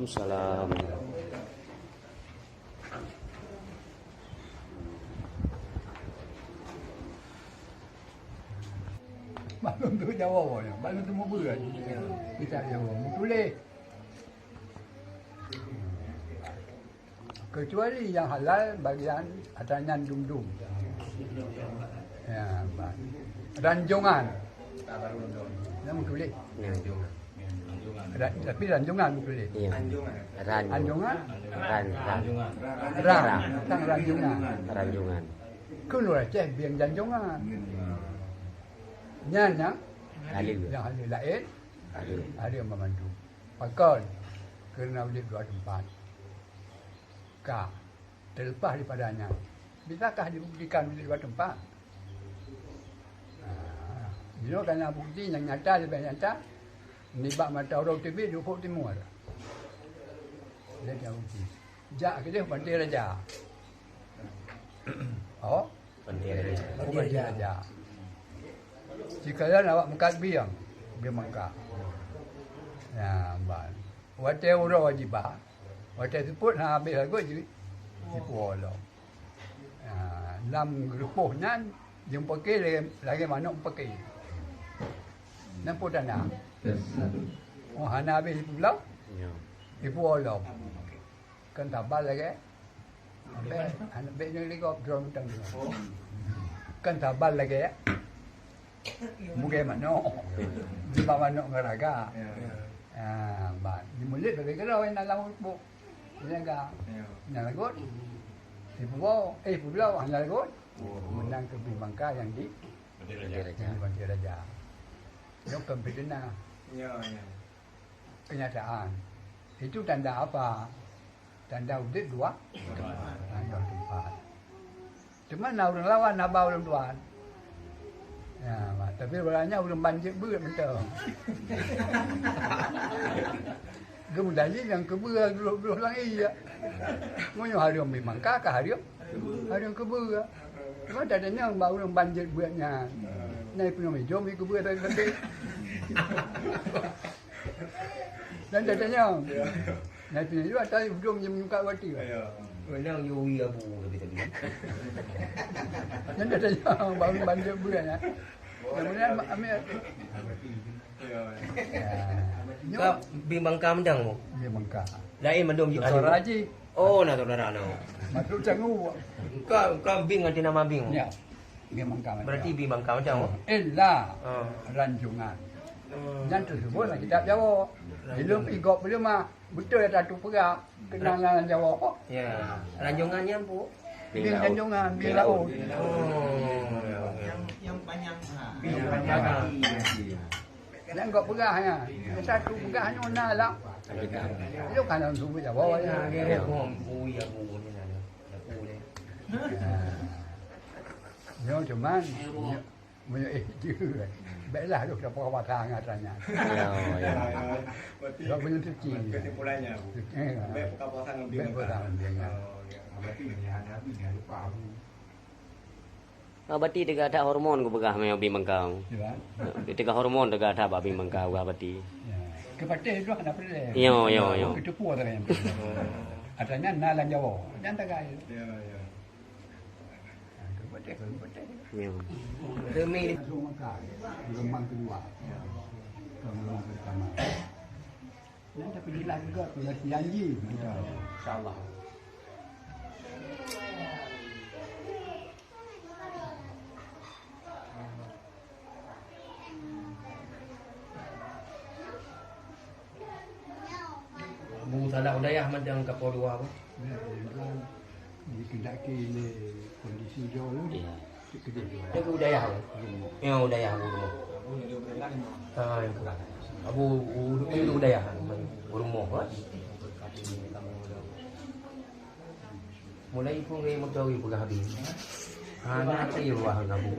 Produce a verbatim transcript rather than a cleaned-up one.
Salam. Maklum tu Jawa, ya. Maklum tu muba, ya. Kita Jawa. Tulis. Kecuali yang halal bagian ada nyan dum-dum. Ya, ba-, ranjongan. Nama tulis? Ranjongan. Ra-, tapi ranjongan tulis. Iya. Ran. Anjongan? Ran, ran. Ran. Tang ranjongan. Ranjongan. Keunoe Aceh bieng janjongan. Nyan nyang Halil. Nyang halil laén. Halil. Halil meumandum. Pakon? Karena udép dua tempat. Ka. Terlepas daripada nyan, bisakah dibuktikan di luwa teumpat? Ah, nyoe kana bukti nyang nyata, leubeh nyata, nibak mata uroe teubiet di ufuk timur. Lé nyang bukti. Jak keudeh Panté Raja. Oh, Panté Raja. Oh, Panté Raja. Sikalon awak meukat bieng, bieng Mangka. Ya, ban. Watée uroe jiba, watée seupôt hana habéh lagot ji, jipuwoe lom. Ha, lam geureupoh nyan, jimeupake lagée, lagée manok meupake. Nan peue tanda? Oh, hana habéh jipeubloe, jipuwoe lom. Kan tabal lagée Bèk, aneuk bèk nyoe lé gob droe mantong nyoe. Kan tabal lagèe mugèe manok. Jiba manok ngon raga. Ya. Ah, ban. Di mulet lagèe keudroe na lam buk. Jaga. Ya. Nyang lagot. Ibu bo, eh, ibu blau hana lagot. Oh. Meunang keu bih Bangka nyang di Panté Raja. Nyang di Panté Raja. Nyoe kon fiteunah. Ya, ya. Kenyataan. Itu tanda apa? Tanda udép dua tempat. Dua tempat. Cuma na ureueng lawan haba ulôn tuan. Ya, tapi ureueng nyan banjék beuet mantong. Geumeudaji nyang keubeue glôh-glôh langét. Meunyoe hareuem bih Bangka ka hareuem, hareuem keubeue. Cuma tatanyong bak ureueng banjék beuet nyan. Na ipeunyoe mijom i keubeue tadi. Dan tatanyong. Na ipeunyoe juga tadi ujong je menyuka roti. Ya. Menang yui abu tapi tadi. Dan tatanyong bak ureueng banjék beuet nyan. Kemudian ambil. Ya. Ka bih Bangka mantong, Bu? Bih Bangka. Laén mandum jih. Saudara Haji. Oh, na saudara, na. Masuk canggu. Engka, engka bih ngon nama bih. Ya. Bih Bangka mantong. Berarti bih Bangka mantong, Bu? Ella. Ah. Ranjungan. Hmm. Nyan teuseubut lam kitab Jawa. Ranjungan. Ilôn igop lé mah. Beutôi ata tu peugah. Keunong lam Jawa. Ya. Ranjungan nyan, Bu? Bih ranjungan, bih laôt. Oh. Yang, yang panjang. Bih panjang. Nyang gop peugah nyan. Satu peugah nyoe na lam. Itu kan dalam suku Jawa nyan. Ya, ya, ya. Nyoe cuman, nyoe, eh, je. Baiklah, tu dah puasa ngon tanya. Ya, ya. Sebab punya suci. Kesimpulannya, Bu. Eh, baik buka puasa ngon dia. Baik puasa ngon dia. Oh, ya. Berarti dia Nabi dia lupa, Bu. Ah, berarti teuga that hormon geupeugah meunyoe bih Bangka. Ya. Teuga hormon teuga that bak bih Bangka geupeugah berarti. Ya. Keupatéh tu hana peureulèe. Yo, yo, yo. Keuteupeue teuga nyang peureulèe. Atra nyan na lam Jawa. Nyan teuga. Ya, ya. Keupatéh, keupatéh. Yo. Demi gelombang kedua. Gelombang pertama. Nyan tapi jelas juga pengertian jih. Insya Allah. Bu salah u dayah mantong ka po dua, Bu. Ya, dikehendaki lé kondisi jauh. Iya. Itu u dayah, Bu. Ya, u dayah, Bu, rumoh. Ah, ya. Abu, u, u, u dayah, Bu, rumoh, kan? Mulai pun gaya motor gaya peugah habis. Ha, na cit ruah ngon Abu.